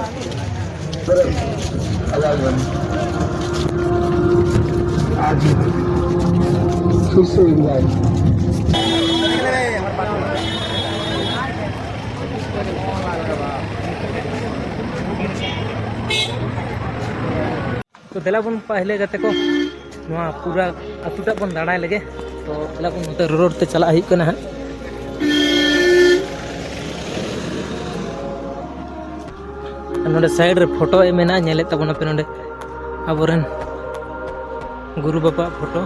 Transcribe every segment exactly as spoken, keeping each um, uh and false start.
आज फिर से एक बार ᱛᱚ ᱫᱮᱞᱟ ᱵᱚᱱ ᱯᱟᱦᱞᱮ ᱜᱟᱛᱮ ᱠᱚ, ᱱᱚᱣᱟ ᱯᱩᱨᱟ ᱟᱹᱛᱩ ᱴᱟᱜ ᱵᱚᱱ ᱫᱟᱬᱟᱭ ᱞᱮᱜᱮ᱾ ᱛᱚ ᱫᱮᱞᱟ ᱵᱚᱱ ᱱᱚᱛᱮ ᱨᱳᱰ ᱛᱮ ᱪᱟᱞᱟᱜ ᱦᱩᱭᱩᱜ ᱠᱟᱱᱟ ᱦᱟᱸᱜ᱾ ᱟᱨ ᱱᱚᱰᱮ ᱥᱟᱭᱤᱰ ᱨᱮ ᱯᱷᱳᱴᱳ ᱮᱢ ᱢᱮᱱᱟᱜᱼᱟ, ᱧᱮᱞᱮᱫ ᱛᱟᱵᱚᱱᱟᱯᱮ ᱱᱚᱰᱮ ᱟᱵᱚᱨᱮᱱ ᱜᱩᱨᱩ ᱵᱟᱵᱟᱣᱟᱜ ᱯᱷᱳᱴᱳ᱾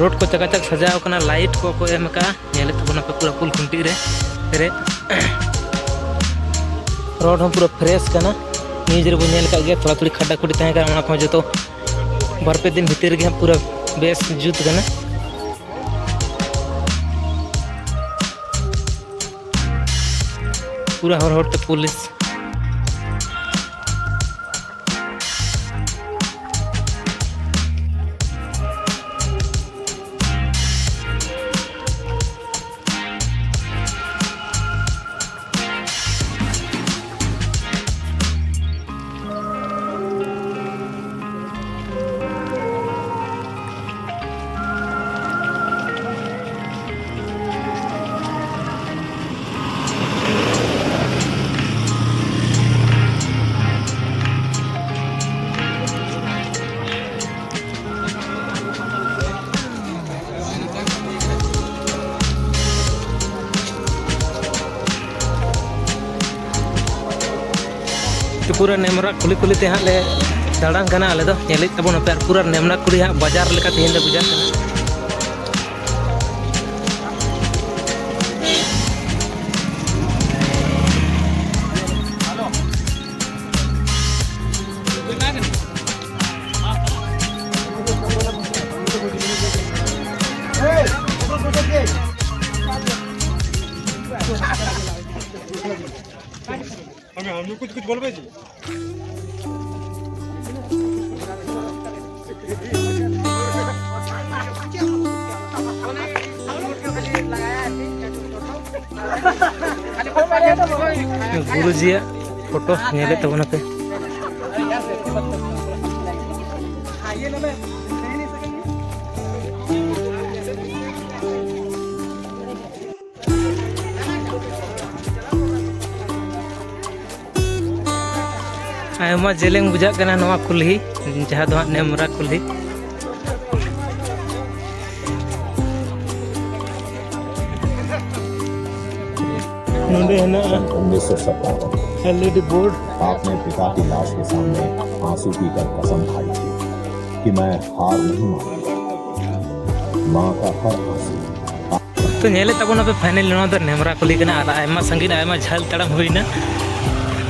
ᱨᱳᱰ ᱠᱚ ᱪᱟᱠᱟᱪᱟᱠ ᱥᱟᱡᱟᱣ ᱠᱟᱱᱟ, ᱞᱟᱭᱤᱴ ᱠᱚ ᱠᱚ ᱮᱢ ᱟᱠᱟᱫᱼᱟ, ᱧᱮᱞᱮᱫ ᱛᱟᱵᱚᱱᱟᱯᱮ ᱯᱩᱨᱟᱹ ᱯᱩᱞ ᱠᱷᱩᱱᱴᱤ ᱨᱮ ᱯᱮᱨᱮᱡ᱾ ᱨᱳᱰ ᱦᱚᱸ ᱯᱩᱨᱟᱹ ᱯᱷᱨᱮᱥ ᱠᱟᱱᱟ, ᱱᱤᱭᱩᱡᱽ ᱨᱮᱵᱚᱱ ᱧᱮᱞ ᱟᱠᱟᱫ ᱜᱮᱭᱟ, ᱛᱷᱚᱲᱟ ᱛᱷᱩᱲᱤ ᱠᱷᱟᱰᱟ ᱠᱷᱩᱰᱤ ᱛᱟᱦᱮᱸ ᱠᱟᱱᱟ, ᱚᱱᱟ ᱠᱚᱦᱚᱸ ᱡᱚᱛᱚ ᱵᱟᱨ ᱯᱮ ᱫᱤᱱ ᱵᱷᱤᱛᱤᱨ ᱨᱮᱜᱮ ᱦᱟᱸᱜ ᱯᱩᱨᱟᱹ ᱵᱮᱥ ᱡᱩᱛ ᱠᱟᱱᱟ᱾ ᱯᱩᱨᱟᱹ ᱦᱚᱨ ᱦᱚᱨ ᱛᱮ ᱯᱩᱞᱤᱥ᱾ ᱛᱚ ᱯᱩᱨᱟᱹ ᱱᱮᱢᱨᱟ ᱠᱩᱞᱦᱤ ᱠᱩᱞᱦᱤ ᱛᱮ ᱦᱟᱸᱜ ᱞᱮ ᱫᱟᱬᱟᱱ ᱠᱟᱱᱟ ᱟᱞᱮ ᱫᱚ᱾ ᱧᱮᱞᱮᱫ ᱛᱟᱵᱚᱱ ᱟᱯᱮ, ᱟᱨ ᱯᱩᱨᱟᱹ ᱱᱮᱢᱨᱟ ᱠᱩᱞᱦᱤ ᱦᱟᱸᱜ ᱵᱟᱡᱟᱨ ᱞᱮᱠᱟ ᱛᱮᱦᱮᱧ ᱫᱚ ᱵᱩᱡᱷᱟᱹᱜ ᱠᱟᱱᱟ᱾ हम, हम लोग कुछ, कुछ बोलबे जी। ᱜᱩᱨᱩᱡᱤᱭᱟᱜ ᱯᱷᱳᱴᱳ ᱧᱮᱞᱮᱫ ᱛᱟᱵᱚᱱᱟᱯᱮ᱾ ᱟᱭᱢᱟ ᱡᱮᱞᱮᱧ ᱵᱩᱡᱷᱟᱹᱜ ᱠᱟᱱᱟ ᱱᱚᱣᱟ ᱠᱩᱞᱦᱤ, ᱡᱟᱦᱟᱸ ᱫᱚ ᱦᱟᱸᱜ ᱱᱮᱢᱨᱟ ᱠᱩᱞᱦᱤ᱾ ᱱᱚᱰᱮ ᱦᱮᱱᱟᱜᱼᱟ सन उन्नीस सौ सत्तावन। LED board. आपने पिता की लाश के सामने आंसू पीकर कसम खाई थी कि मैं हार नहीं मानूंगा। माँ का हर आंसू। ᱛᱚ, ᱧᱮᱞᱮᱫ ᱛᱟᱵᱚᱱᱟᱯᱮ, finally ᱱᱚᱣᱟ ᱫᱚ ᱱᱮᱢᱨᱟ ᱠᱩᱞᱦᱤ ᱠᱟᱱᱟ ᱟᱨ ᱟᱭᱢᱟ ᱥᱟᱺᱜᱤᱧ, ᱟᱭᱢᱟ ᱡᱷᱟᱹᱞ ᱛᱟᱲᱟᱢ ᱦᱩᱭᱱᱟ᱾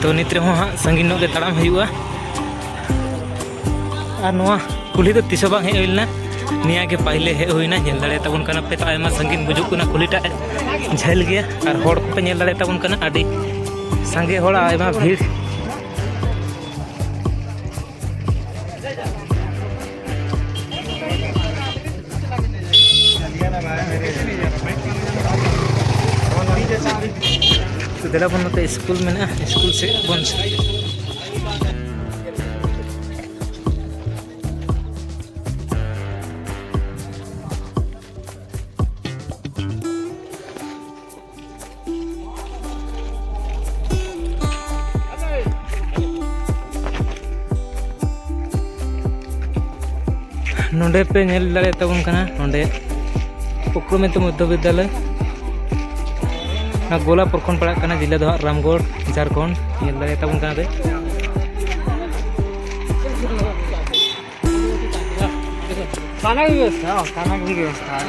ᱛᱚ, ᱱᱤᱛ ᱨᱮᱦᱚᱸ ᱦᱟᱸᱜ ᱥᱟᱺᱜᱤᱧ ᱧᱚᱜ ᱜᱮ ᱛᱟᱲᱟᱢ ᱦᱩᱭᱩᱜᱼᱟ᱾ ᱟᱨ ᱱᱚᱣᱟ ᱠᱩᱞᱦᱤ ᱫᱚ ᱛᱤᱥ ᱦᱚᱸ ᱵᱟᱝ ᱦᱮᱡ ᱦᱩᱭ ᱞᱮᱱᱟ, ᱱᱤᱭᱟᱹ ᱜᱮ ᱯᱟᱹᱦᱤᱞᱮ ᱦᱮᱡ ᱦᱩᱭᱱᱟ᱾ ᱧᱮᱞ ᱫᱟᱲᱮᱭᱟᱜ ᱛᱟᱵᱚᱱ ᱠᱟᱱᱟ ᱯᱮ, ᱛᱚ, ᱟᱭᱢᱟ ᱥᱟᱺᱜᱤᱧ ᱵᱩᱡᱩᱜ ᱠᱟᱱᱟ, ᱠᱩᱞᱦᱤᱴᱟᱜ ᱡᱷᱟᱹᱞ ᱜᱮᱭᱟ᱾ ᱟᱨ ᱦᱚᱲ ᱠᱚᱯᱮ ᱧᱮᱞ ᱫᱟᱲᱮᱭᱟᱜ ᱛᱟᱵᱚᱱ ᱠᱟᱱᱟ, ᱟᱹᱰᱤ ᱥᱟᱸᱜᱮ ᱦᱚᱲ, ᱟᱭᱢᱟ ᱵᱷᱤᱲ᱾ ᱛᱚ, ᱫᱮᱞᱟ ᱵᱚᱱ, ᱱᱚᱛᱮ ᱥᱠᱩᱞ ᱢᱮᱱᱟᱜᱼᱟ, ᱥᱠᱩᱞ ᱥᱮᱫ ᱵᱚᱱ᱾ ᱱᱚᱰᱮ ᱯᱮ ᱧᱮᱞ ᱫᱟᱲᱮᱭᱟᱜ ᱛᱟᱵᱚᱱ ᱠᱟᱱᱟ, ᱱᱚᱰᱮ ᱯᱨᱚᱠᱨᱚᱢᱤᱛᱚ ᱢᱚᱫᱽᱫᱷᱚ ᱵᱤᱫᱽᱫᱟᱞᱚᱭ, ᱚᱱᱟ ᱜᱳᱞᱟ ᱯᱨᱚᱠᱷᱚᱸᱰ ᱯᱟᱲᱟᱜ ᱠᱟᱱᱟ, ᱡᱮᱞᱟ ᱫᱚ ᱦᱟᱸᱜ ᱨᱟᱢᱜᱚᱲ, ᱡᱷᱟᱲᱠᱷᱚᱸᱰ᱾ ᱧᱮᱞ ᱫᱟᱲᱮᱭᱟᱜ ᱛᱟᱵᱚᱱ ᱠᱟᱱᱟ ᱯᱮ᱾ खाना की व्यवस्था है, हाँ, खाना की व्यवस्था है।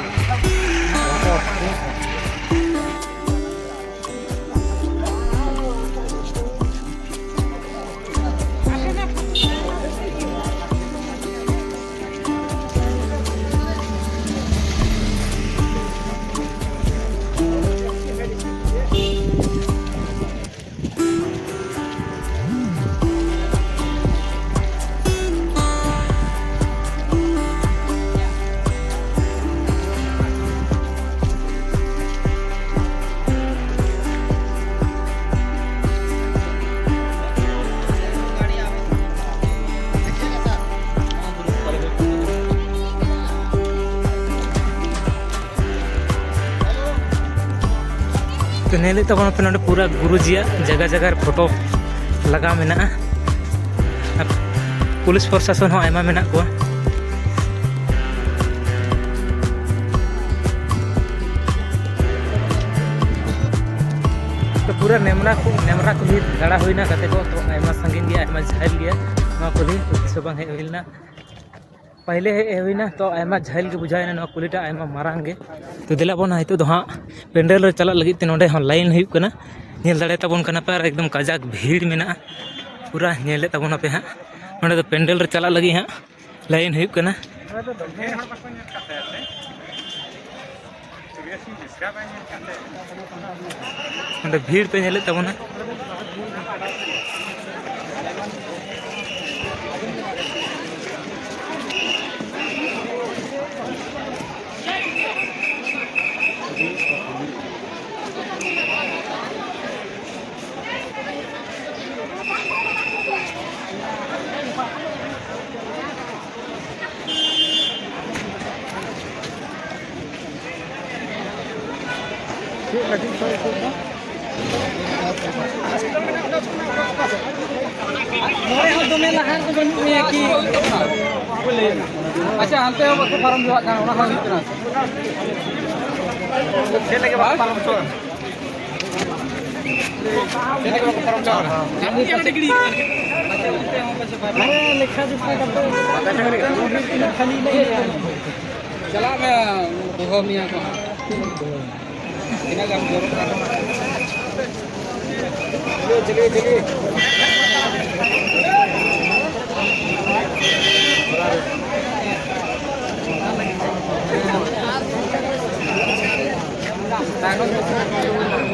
ᱛᱚ, ᱧᱮᱞᱮᱫ ᱛᱟᱵᱚᱱᱟᱯᱮ ᱱᱚᱰᱮ ᱯᱩᱨᱟᱹ ᱜᱩᱨᱩᱡᱤᱭᱟᱜ ᱡᱟᱭᱜᱟ ᱡᱟᱭᱜᱟ ᱨᱮ ᱯᱷᱳᱴᱳ ᱞᱟᱜᱟᱣ ᱢᱮᱱᱟᱜᱼᱟ᱾ ᱟᱨ ᱯᱩᱞᱤᱥ ᱯᱨᱚᱥᱟᱥᱚᱱ ᱦᱚᱸ ᱟᱭᱢᱟ ᱢᱮᱱᱟᱜ ᱠᱚᱣᱟ᱾ ᱛᱚ, ᱯᱩᱨᱟᱹ ᱱᱮᱢᱨᱟ ᱠᱚ, ᱱᱮᱢᱨᱟ ᱠᱩᱞᱦᱤ ᱫᱟᱬᱟ ᱦᱩᱭᱱᱟ ᱜᱟᱛᱮ ᱠᱚ᱾ ᱛᱚ, ᱟᱭᱢᱟ ᱥᱟᱺᱜᱤᱧ ᱜᱮᱭᱟ, ᱟᱭᱢᱟ ᱡᱷᱟᱹᱞ ᱜᱮᱭᱟ ᱱᱚᱣᱟ ᱠᱩᱞᱦᱤ᱾ ᱛᱚ, ᱛᱤᱥ ᱦᱚᱸ ᱵᱟᱝ ᱦᱮᱡ ᱦᱩᱭ ᱞᱮᱱᱟ᱾ ᱯᱟᱦᱞᱮ ᱦᱮᱡ ᱦᱩᱭᱱᱟ, ᱛᱚ ᱟᱭᱢᱟ ᱡᱷᱟᱹᱞ ᱜᱮ ᱵᱩᱡᱷᱟᱹᱣ ᱮᱱᱟ ᱱᱚᱣᱟ ᱠᱩᱞᱦᱤᱴᱟᱜ, ᱟᱭᱢᱟ ᱢᱟᱨᱟᱝ ᱜᱮ᱾ ᱛᱚ ᱫᱮᱞᱟ ᱵᱚᱱ ᱱᱤᱛᱚᱜ ᱫᱚ ᱦᱟᱸᱜ ᱯᱮᱱᱰᱮᱞ ᱨᱮ ᱪᱟᱞᱟᱜ ᱞᱟᱹᱜᱤᱫ ᱛᱮ ᱱᱚᱸᱰᱮ ᱦᱚᱸ ᱞᱟᱭᱤᱱ ᱦᱩᱭᱩᱜ ᱠᱟᱱᱟ᱾ ᱧᱮᱞ ᱫᱟᱲᱮ ᱛᱟᱵᱚᱱ ᱠᱟᱱᱟ ᱯᱮ, ᱟᱨ ᱮᱠᱫᱚᱢ ᱠᱟᱡᱟᱠ ᱵᱷᱤᱲ ᱢᱮᱱᱟᱜᱼᱟ᱾ ᱯᱩᱨᱟ ᱧᱮᱞᱮᱫ ᱛᱟᱵᱚᱱᱟᱯᱮ ᱦᱟᱸᱜ, ᱱᱚᱸᱰᱮ ᱫᱚ ᱯᱮᱱᱰᱮᱞ ᱨᱮ ᱪᱟᱞᱟᱜ ᱞᱟᱹᱜᱤᱫ ᱦᱟᱸᱜ ᱞᱟᱭᱤᱱ ᱦᱩᱭᱩᱜ ᱠᱟᱱᱟ᱾ ᱚᱸᱰᱮ ᱵᱷᱤᱲ ᱯᱮ ᱧᱮᱞᱮᱫ ᱛᱟᱵᱚᱱᱟ᱾ ᱪᱮᱫ ᱞᱟᱹᱜᱤᱫ ᱠᱚ ᱤᱥᱤᱱ ᱫᱟ? ᱱᱚᱰᱮ ᱦᱚᱸ ᱫᱚᱢᱮ ᱞᱟᱦᱟ ᱨᱮᱫᱚ ᱵᱟᱹᱱᱩᱜ ᱢᱮᱭᱟ ᱠᱤ? ᱟᱪᱪᱷᱟ, ᱦᱟᱱᱛᱮ ᱦᱚᱸ ᱵᱟᱠᱚ ᱯᱟᱨᱚᱢ ᱪᱟᱞᱟᱜ ᱠᱟᱱᱟ, ᱚᱱᱟ ᱦᱚᱸ ᱦᱩᱭᱩᱜ ᱠᱟᱱᱟ᱾ ᱪᱮᱫ ᱞᱟᱹᱜᱤᱫ ᱵᱟᱠᱚ ᱯᱟᱨᱚᱢ ᱦᱚᱪᱚ ᱠᱟᱱᱟ? ᱪᱮᱫ ᱞᱟᱹᱜᱤᱫ ᱵᱟᱠᱚ ᱯᱟᱨᱚᱢ ᱦᱚᱪᱚ ᱠᱟᱱᱟ? ᱟᱨᱮ, ᱞᱮᱠᱷᱟ ᱡᱚᱠᱷᱟ ᱠᱟᱛᱮ ᱠᱷᱟᱹᱞᱤ ᱞᱟᱹᱭ ᱪᱟᱞᱟᱜ ᱢᱮ, ᱫᱚᱦᱚ ᱢᱮᱭᱟ ᱠᱚ ᱦᱟᱸᱜ᱾ ᱛᱤᱱᱟᱹᱜ ᱜᱟᱱ ᱡᱚᱨᱚᱜ ᱠᱟᱱᱟ?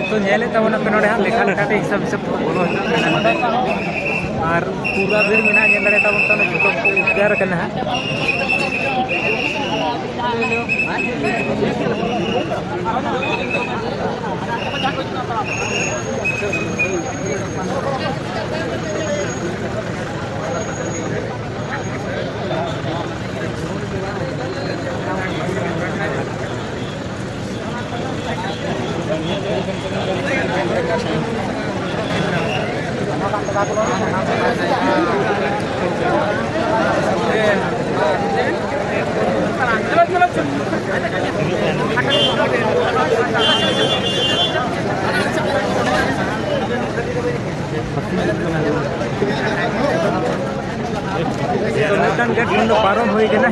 ᱛᱚ, ᱧᱮᱞᱮᱫ ᱛᱟᱵᱚᱱᱟᱯᱮ ᱱᱚᱰᱮ ᱦᱟᱸᱜ ᱞᱮᱠᱷᱟ ᱞᱮᱠᱷᱟᱛᱮ ᱦᱤᱥᱟᱹᱵ ᱦᱤᱥᱟᱹᱵ ᱛᱮ ᱵᱚᱞᱚ ᱦᱤᱡᱩᱜ ᱠᱟᱱᱟ ᱱᱚᱰᱮ᱾ ᱟᱨ ᱯᱩᱨᱟ ᱵᱷᱤᱲ ᱢᱮᱱᱟᱜᱼᱟ, ᱧᱮᱞ ᱫᱟᱲᱮᱭᱟᱜ ᱛᱟᱵᱚᱱ ᱠᱟᱱᱟ, ᱡᱚᱛᱚ ᱠᱚ ᱩᱫᱽᱜᱟᱨ ᱠᱟᱱᱟ ᱦᱟᱸᱜ᱾ ᱢᱤᱫᱴᱟᱝ ᱜᱮᱴ ᱠᱷᱚᱱ ᱫᱚ ᱯᱟᱨᱚᱢ ᱦᱩᱭ ᱠᱟᱱᱟ᱾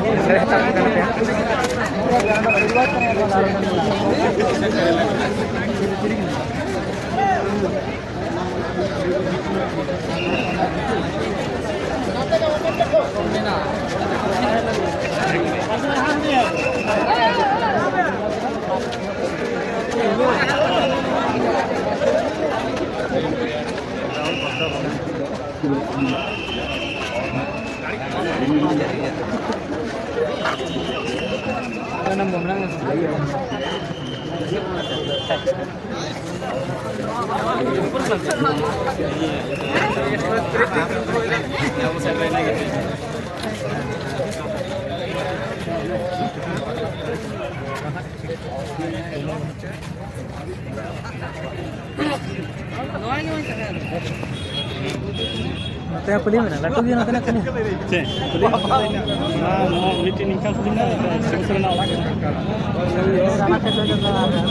ᱱᱚᱛᱮ ᱠᱩᱞᱦᱤ ᱢᱮᱱᱟᱜᱼᱟ, ᱞᱟᱹᱴᱩ ᱜᱮ ᱱᱚᱛᱮᱱᱟᱜ ᱠᱩᱞᱦᱤ᱾ ᱪᱮᱫ? ᱠᱩᱞᱦᱤ? ᱱᱚᱣᱟ, ᱱᱚᱣᱟ ᱢᱤᱫᱴᱮᱱ ᱱᱤᱝᱠᱟ ᱠᱩᱞᱦᱤ ᱢᱮᱱᱟᱜᱼᱟ, ᱥᱤᱵᱩ ᱥᱚᱨᱮᱱᱟᱜ ᱚᱲᱟᱜ ᱠᱟᱱᱟ᱾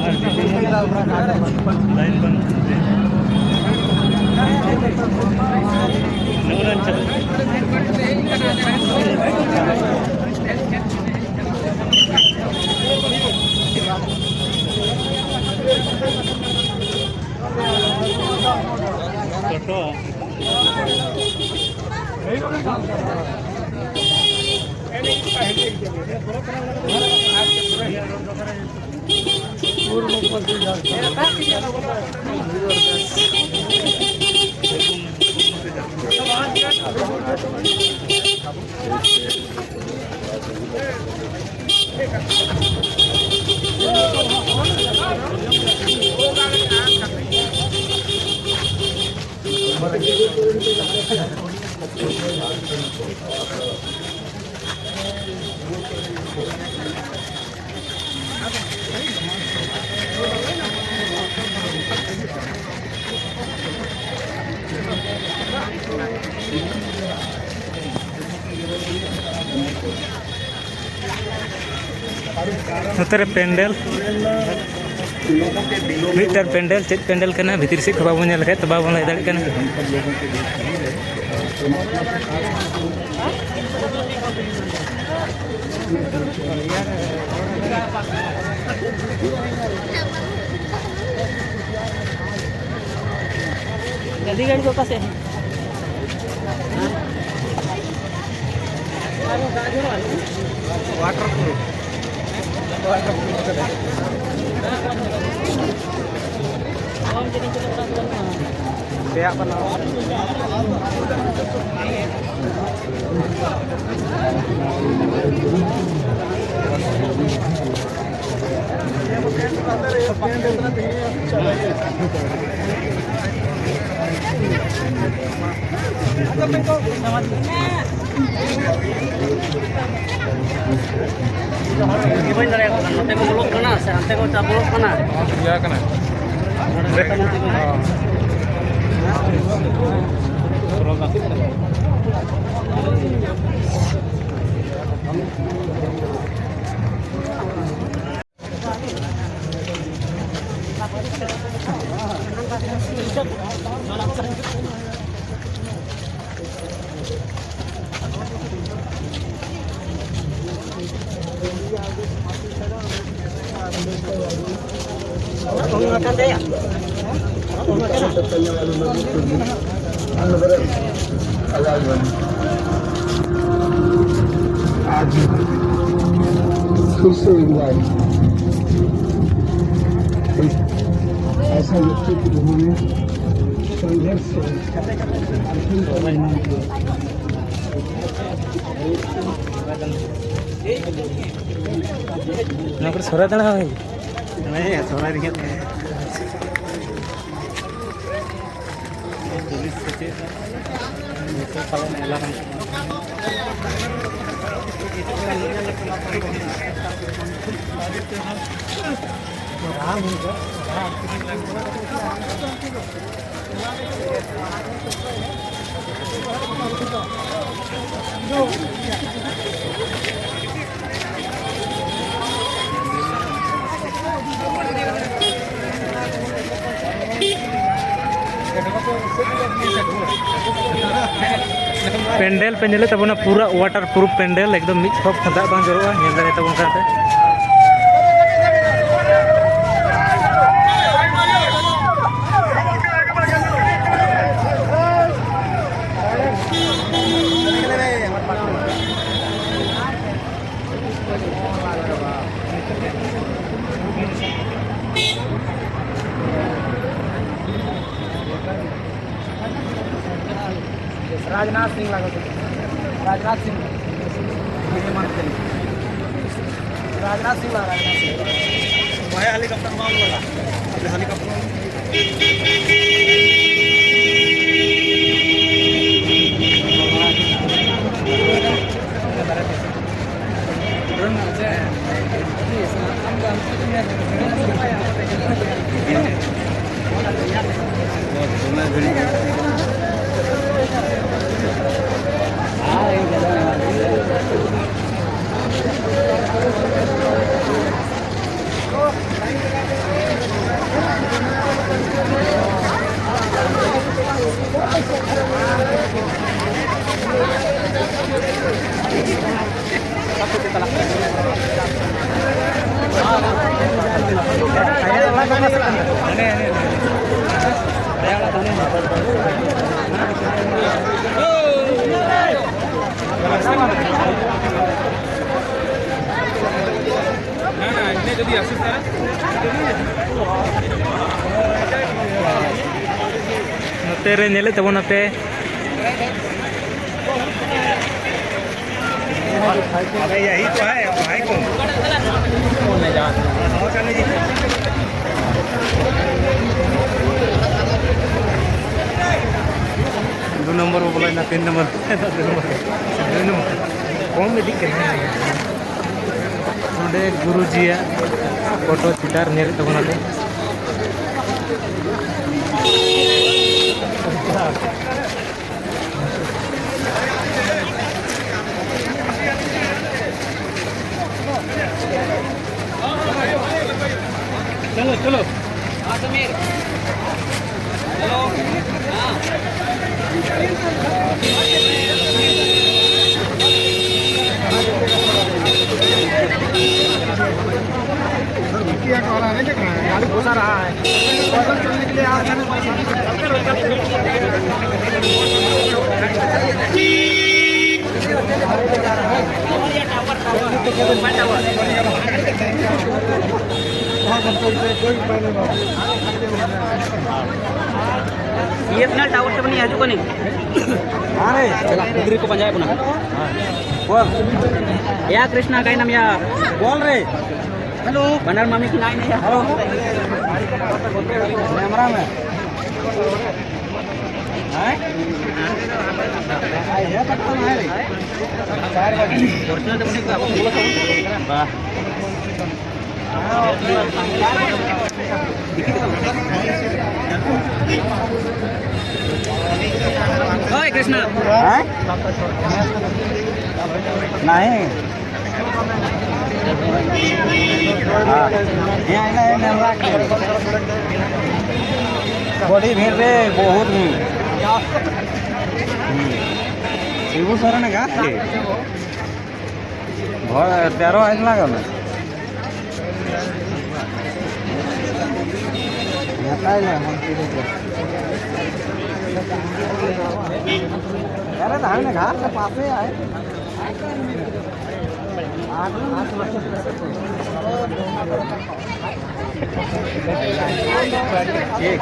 ᱟᱨ ᱵᱤᱞᱰᱤᱝ ᱞᱟᱭᱤᱱ ᱵᱟᱝ᱾ ᱱᱚᱜᱼᱚ ᱱᱚᱣᱟ ᱪᱟᱞᱟᱜ᱾ ᱴᱳᱴᱳ᱾ ᱱᱚᱛᱮ ᱨᱮ ᱯᱮᱱᱰᱮᱞ᱾ ᱢᱤᱫᱴᱟᱝ ᱯᱮᱱᱰᱮᱞ, ᱪᱮᱫ ᱯᱮᱱᱰᱮᱞ ᱠᱟᱱᱟ, ᱵᱷᱤᱛᱤᱨ ᱥᱮᱫ ᱠᱷᱚᱱ ᱵᱟᱵᱚᱱ ᱧᱮᱞ ᱞᱮᱠᱷᱟᱡ ᱛᱚ ᱵᱟᱵᱚᱱ ᱞᱟᱹᱭ ᱫᱟᱲᱮᱭᱟᱜ ᱠᱟᱱᱟ᱾ ᱜᱟᱹᱰᱤ ᱜᱟᱹᱰᱤ ᱫᱚ ᱚᱠᱟ ᱥᱮᱫ? Water proof. ᱨᱮᱭᱟᱜ ᱠᱟᱱᱟ᱾ ᱵᱟᱹᱧ ᱫᱟᱲᱮᱭᱟᱜ ᱠᱟᱱᱟ, ᱱᱚᱛᱮ ᱠᱚ ᱵᱚᱞᱚᱜ ᱠᱟᱱᱟ ᱥᱮ ᱦᱟᱱᱛᱮ ᱠᱚ ᱪᱟ ᱵᱚᱞᱚᱜ ᱠᱟᱱᱟ᱾ ᱤᱭᱟᱹ ᱠᱟᱱᱟ᱾ ᱱᱚᱰᱮ ᱠᱟᱱᱟ᱾ आज फिर से एक बार एक ऐसा व्यक्तित्व, उन्होंने संघर्ष से झारखंड को बनाने के लिए ᱱᱚᱣᱟ ᱠᱚᱨᱮ ᱥᱚᱦᱨᱟᱭ ᱫᱟᱬᱟ ᱦᱩᱭ? ᱦᱮᱸ, ᱥᱚᱦᱨᱟᱭ ᱨᱮᱜᱮ᱾ ᱯᱩᱞᱤᱥ ᱥᱮ ᱪᱮᱫ? ᱱᱤᱛᱚᱜ ᱯᱟᱞᱮᱱ ᱮᱞᱟᱨᱢ᱾ ᱯᱮᱱᱰᱮᱞ ᱯᱮ ᱧᱮᱞᱮᱫ ᱛᱟᱵᱚᱱᱟ, ᱯᱩᱨᱟᱹ ᱣᱟᱴᱟᱨ ᱯᱨᱩᱯᱷ ᱯᱮᱱᱰᱮᱞ, ᱮᱠᱫᱚᱢ ᱢᱤᱫ ᱴᱷᱚᱯ ᱦᱚᱸ ᱫᱟᱜ ᱵᱟᱝ ᱡᱚᱨᱚᱜᱼᱟ, ᱧᱮᱞ ᱫᱟᱲᱮᱭᱟᱜ ᱛᱟᱵᱚᱱ ᱠᱟᱱᱟ ᱯᱮ᱾ राजनाथ सिंह लागल छै। राजनाथ सिंह। राजनाथ सिंह ला, राजनाथ सिंह। भाई हेलीकॉप्टर मार लगा। हेलीकॉप्टर। ᱱᱚᱛᱮ ᱨᱮ ᱧᱮᱞᱮᱫ ᱛᱟᱵᱚᱱᱟᱯᱮ, अबे यही तो है, भाई को। ᱫᱩ ᱱᱚᱢᱵᱚᱨ ᱵᱚ ᱵᱚᱞᱚᱭᱮᱱᱟ, ᱛᱤᱱ ᱱᱚᱢᱵᱚᱨ᱾ ᱫᱩ ᱱᱚᱢᱵᱚᱨ᱾ ᱫᱩ ᱱᱚᱢᱵᱚᱨ᱾ ᱠᱚᱢ ᱤᱫᱤᱜ ᱠᱟᱱᱟ᱾ ᱱᱚᱰᱮ ᱜᱩᱨᱩᱡᱤᱭᱟᱜ ᱯᱷᱳᱴᱳ ᱪᱤᱛᱟᱹᱨ ᱧᱮᱞᱮᱫ ᱛᱟᱵᱚᱱᱟᱯᱮ᱾ चलो, चलो। हाँ, समीर। गाड़ी घुसा रहा है। पैदल चलने के लिए आ जाने परेशानी। B S N L tower ᱛᱮ ᱵᱚᱱ ᱦᱤᱡᱩᱜ ᱠᱟᱱᱟ᱾ ᱦᱮᱸ ᱨᱮ, ᱪᱟᱞᱟᱜ ᱜᱤᱫᱽᱨᱟᱹ ᱠᱚ ᱯᱟᱸᱡᱟᱭᱮᱫ ᱵᱚᱱᱟ᱾ ᱵᱚᱞ᱾ ᱭᱟ ᱠᱨᱤᱥᱱᱟ, ᱚᱠᱟᱭᱮᱱᱟᱢ ᱭᱟ? ᱵᱚᱞ ᱨᱮ᱾ ᱦᱮᱞᱳ᱾ ᱵᱟᱱᱟᱨ ᱢᱟᱢᱤ ᱠᱤᱱ ᱟᱭ ᱱᱟᱭᱟ᱾ ᱦᱮᱞᱳ᱾ ᱠᱮᱢᱨᱟ ᱢᱮ᱾ ᱦᱮᱸ? ᱟᱭ ᱦᱮ ᱯᱟᱴᱱᱟ ᱢᱮ ᱨᱮ᱾ ᱵᱟᱦ᱾ ओए कृष्णा। हैं? नहीं। हाँ। यहाँ है ना, ये मेन राख के। बड़ी भीड़ रे, बहुत भीड़। हम्म। शिबू सोरेन का? तेरह आइज लागल ना। ᱱᱮᱛᱟᱭ ᱞᱮ ᱮᱢᱚᱱ ᱠᱤᱨᱤᱧ ᱠᱚ᱾ अरे धान में घास के पास में आए। आठ, आठ बजे। ठीक।